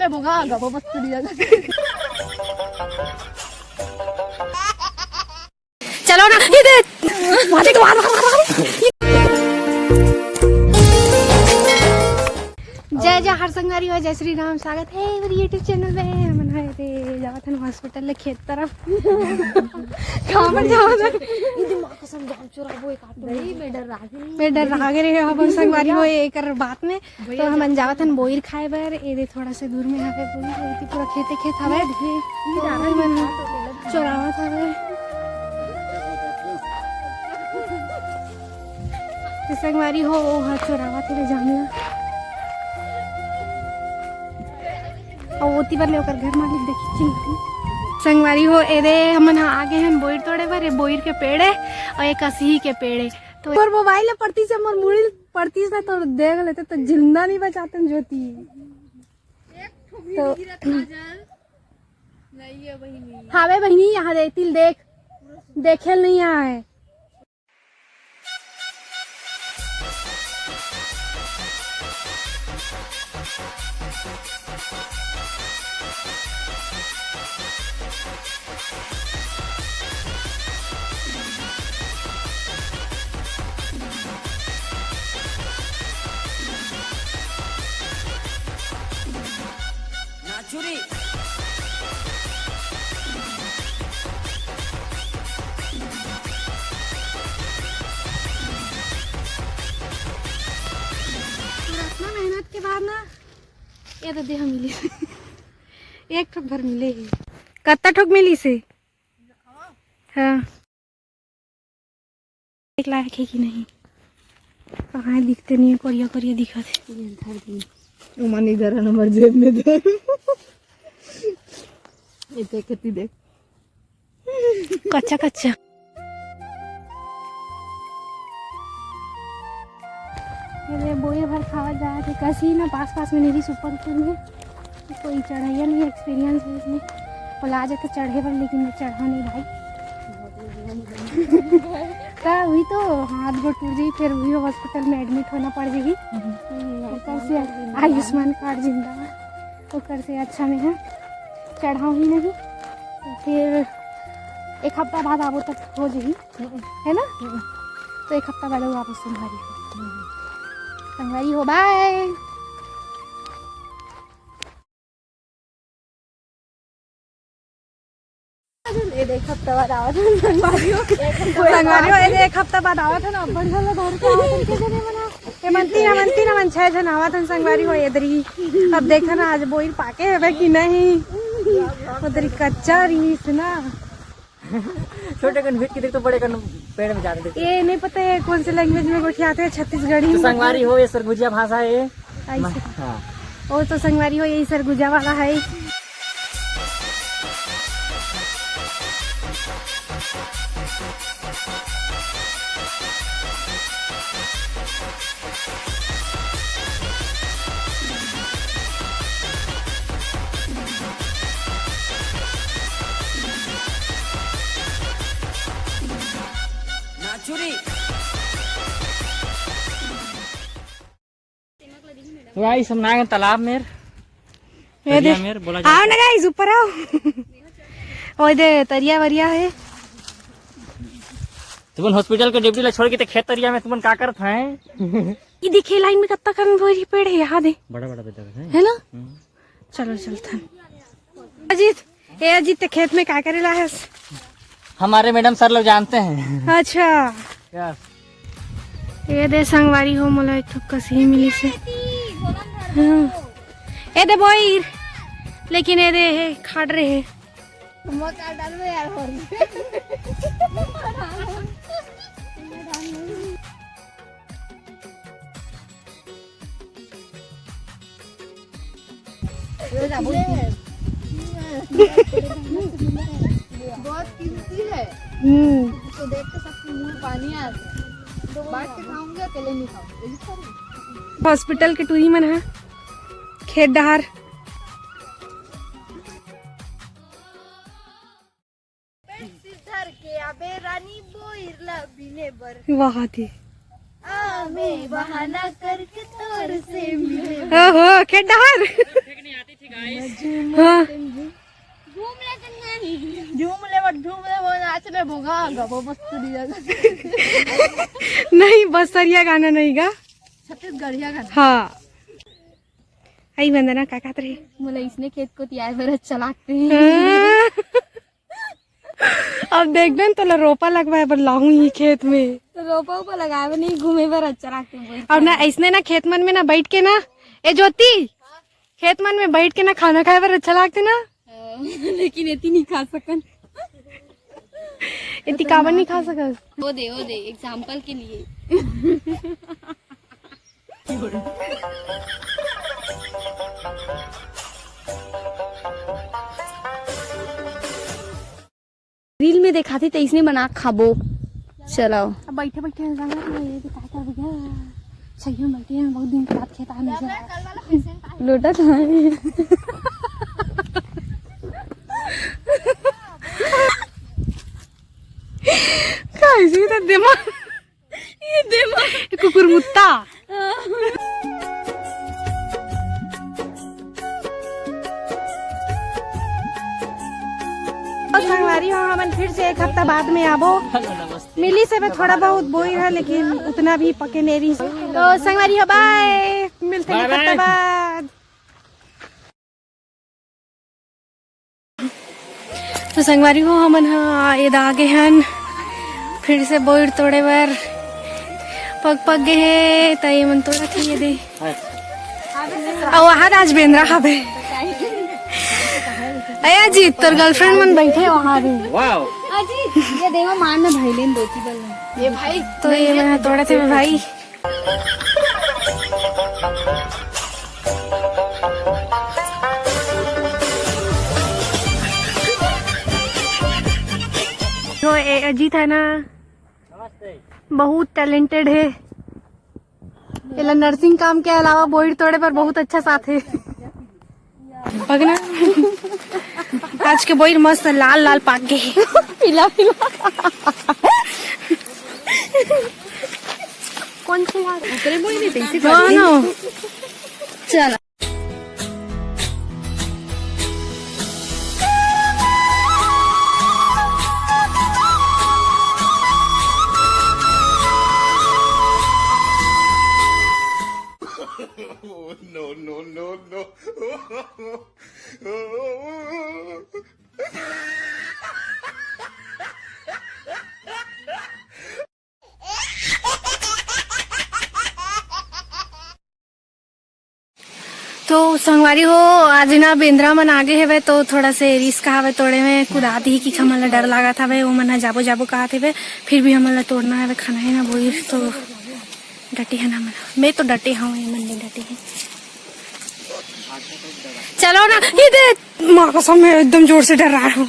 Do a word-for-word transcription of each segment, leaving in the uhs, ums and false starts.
बोगा, गबो बस चली जाता। चलो ना, ये दे। मारे तो मार, मार, मार, मार। जय जय हर संगवारी हो, जय श्री राम। स्वागत हे मेरे YouTube चैनल में। हमन हे रे जावत हन हॉस्पिटल ले खेत तरफ। कहाँ पर जावत हन? ये दिमाग कसम जाम चोरा वो एक आदमी। नहीं, मैं डर रहा था। मैं डर रहा गे रहे हो हम संगवारी हो एकर बात में। तो हमन जावत हन बोइर खाए बर। ये दे थोड़ा सा दूर में हवे बोइर, ये पूरा खेते खेत हवे। तो हमन चोरावत हवे। तो संगवारी हो, वो हा चोरावत हवे जामला। अउ ओती बर ले ओकर घर मालिक देखी चिंता। संगवारी हो, एदे हमन ह आगे हन बोइर तोड़े बर। ये बोइर के पेड़ हे अउ ये कसही के पेड़ हे। तो मोर मोबाइल ल पड़तीस हे, मोर मुड़ी ल पड़तीस हे, तो देख लेते तो जिंदा नहीं बचाते ज्योति। तो हावे बहिनी, यहाँ दे तिल देख, देखे ल नहीं आए। नाचुरी। पूरा इतना मेहनत के बाद ना, ये तो देह मिली। एक ठोक भर मिले ही। कत्ता ठोक मिली से? हाँ। एक लायक हे कि नहीं? कहाँ दिखते नहीं हे, कोरिया कोरिया दिखत हे। ये धर दी। उमन इधर है, नंबर जेब में धर। ये देख, खेती देख। कच्चा कच्चा। ये बोइर भर खावा जात हे, कसी ना पास पास में नहीं, ऊपर ऊपर में। कोई चढ़ैया नहीं, एक्सपीरियंस भी नहीं। बोला जाए तो चढ़े बर, लेकिन मैं चढ़ा नहीं भाई। का हुई तो हाथ गोड़ टूट जाई, फिर वही हॉस्पिटल में एडमिट होना पड़ जाई। ओकर से आयुष्मान कार्ड जिंदाबाद, ओकर से अच्छा में है चढ़ाओ ही नहीं। फिर एक हफ्ता बाद आबो तक हो जाई, है ना? तो एक हफ्ता बाद वापस संगवारी हो। संगवारी हो, बाय। ये देख, हफ्ता बाद आवत हन संगवारी हो। संगवारी हो, ये देख, हफ्ता बाद आवत हन, अब्बड़ झन ला धर के आवत हन, के जने मन ह? ये मन तीन, मन तीन, मन छह झन आवत हन संगवारी हो, एदरी। अब देखा ना, आज बोइर पाके हवे कि नहीं, उधरी कच्चा रहीस ना। छोटे कन भीत के देख तो बड़े कन पेड़ में जाने देख। ये नहीं पता है कौन से लैंग्वेज में गोठियाते हैं, छत्तीसगढ़ी तो में। संगवारी हो, ये सरगुजिया भाषा है। ऐसे। हाँ। वो तो संगवारी हो, यही सरगुजा वाला है। नाचुरी। तो गाइस, हम ना गए तालाब में। ये तरिया दे। में बोला जाता है। आओ ना गाइस, ऊपर आओ। ओए दे, तरिया वरिया है। तुमन हॉस्पिटल के ड्यूटी ला छोड़ के ते खेत तरिया में तुमन का करत हैं? ये देखिए, लाइन में कत्ता कन बोरी पेड़ है, यहाँ दे। बड़ा बड़ा बेटा है। है ना? हम्म। चलो चलथन। अजीत, ए अजीत, ते खेत में का करे ला हस? हमारे मैडम सर लोग जानते हैं। अच्छा। यस। ये दे संगवारी हो, मोला एक ठो कसही मिली से। हाँ। ए दे बोइर, लेकिन ए दे हे खाड़ रहे। मका डालबे यार, हो। बहुत कीमती है। हम्म। इसको देख के सबके मुंह में पानी आ गया। बांट के खाऊंगी, अकेले नहीं खाऊंगी। हॉस्पिटल के टूरी मन ह खेत डहार। सिर धर के आबे रानी बोइर ला बीने बर। वाह दे। आ, मैं बहाना करके तोर से मिले बर। ओहो, खेत डहार। हाँ। झूम ले, झूम ले, मत झूम ले, वो नाच ले, भोगा, गबो मस्त दिया। नहीं, बसरिया गाना नहीं गा। छत्तीसगढ़िया गाना। हाँ। आई वंदना, का कहत रहे? मोला इसने खेत को तियार बर अच्छा लागते हैं। हाँ। अब देख दे न, तोला रोपा लगवाए बर लाहूं ही खेत में। तो रोपा उपा लगाए बर नहीं, घूमे बर अच्छा लागते हैं। अब ना, ऐसने ना खेत मन में ना बैठ के ना, ए ज्योति, खेत मन में बैठ के ना खाना खाए बर अच्छा लागते ना। हाँ, लेकिन एती नहीं खा सकन। एती काबर नहीं खा सकस? वो दे, वो दे, एग्जाम्पल के लिए। रील में देखाती तो इसने बना खाबो। चलो। अब बैठे बैठे हम जाना तो ये दिखा कर भैया। सही में बैठे हैं, बहुत दिन के बाद खेत आने से। लोटा कहाँ है? कैसे तो दिमाग, ये दिमाग, ये कुकुर मुत्ता। तो संगवारी हो, हमन फिर से एक हफ्ता बाद में आबो। मिली से में थोड़ा बहुत बोई है, लेकिन उतना भी पके नहीं रही। तो संगवारी हो, बाय, मिलते हैं एक हफ्ता बाद। तो संगवारी हो, हमन ह एदा आगे हन फिर से बोइर तोड़े बर। पक पक गे हे, त ये मन तोड़त हे, ये दे। अउ वहाँ आज बेंदरा हवे। अरे अजीत, तोर गर्लफ्रेंड मन बैठे वहाँ भी। अजीत, ये देवा मार ना भाई, लेन दो की बल। ये भाई, तो ये मन तोड़त हे भाई। जो ए-, अजीत है ना, बहुत टैलेंटेड है। एला नर्सिंग काम के अलावा बोइर तोड़े पर बहुत अच्छा साथ है। पकना। आज के बोइर मस्त लाल लाल पाक गे हे। पीला पीला। कौन सी बात? ओकरे बोइर नहीं, कैसे दोनों। चल। No, no, no, no. तो संगवारी हो, आज ना बेंदरा मन आगे हवे, तो थोड़ा से रिस्क हवे तोड़े में, कुदात ही कि हमन ला डर लागत हवे, वो मन ह जाबो जाबो कहत हवे, फिर भी हमन ला तोड़ना हवे, खाना है ना बोइर, तो डटे है ना मन, मैं तो डटे हूँ, ये मन नहीं डटे है। चलो ना, ये दे। माँ कसम, मैं एकदम जोर से डर रहा हूँ।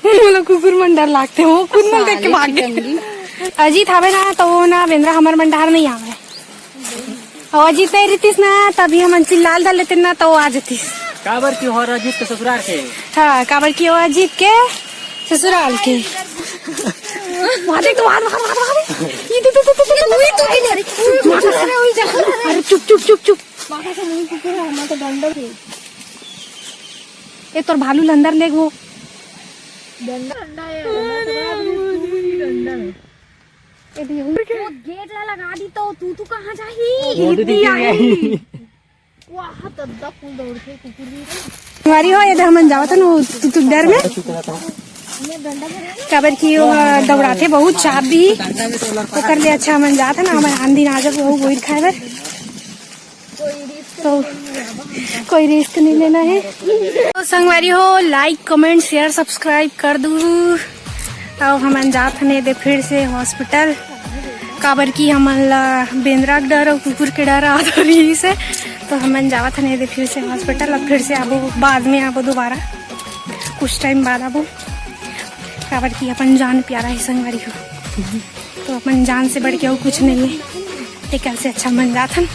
मोला कुकुर मन डर लागते हो, खुद मन देख के भाग गे। अजीत हवे ना, तो वो ना बेंदरा हमर मन डहर नहीं आवे। और अजीत नहीं रहतीस ना, तभी हमन चिल्लाल धर लेते ना, तो वो आ जातीस। काबर की हो अजीत के ससुराल के? हाँ, काबर की हो अजीत के ससुराल के। मार दे तो, मार, मार, मार, मार। ये दे, दे, दे, दे, दे, दे। मार, मार, मार। अरे चुप, चुप, चुप, चुप। बाका से मुंह कुकुर है, हमारा तो डंडा है। ए, तोर भालू ल अंदर लेगो। डंडा, डंडा है, डंडा है। ए, देहू। वो गेट ला लगा दी तो तू, तू कहाँ जाही? वो तो हिंदी दिखी आई। नहीं। वाह, तद्दा फूल दौड़ते कुकुर भी रे। हमारी हो, ये हमन जावत हन, वो तू, तू डर में। काबर कि वो दौड़ाते बहुत चाप भी। ओकर ले अच्छा हमन जात हन, हमन आन दिन आ जाबो, वो बोइर खाए बर। तो कोई रिस्क नहीं लेना है। तो संगवारी हो, लाइक, कमेंट, शेयर, सब्सक्राइब कर दू। तो हमन जात हन एदे फिर से हॉस्पिटल, काबर कि हमन ला बेंदरा के डर और कुकुर के डर आवत रहिस हे, तो हमन जावत हन एदे फिर से हॉस्पिटल। अब फिर से आबो, बाद में आबो दोबारा, कुछ टाइम बाद आबो, काबर कि अपन जान प्यारा है संगवारी हो। तो अपन जान से बढ़ के अउ कुछ नहीं है, तेकर से अच्छा मन जात हन।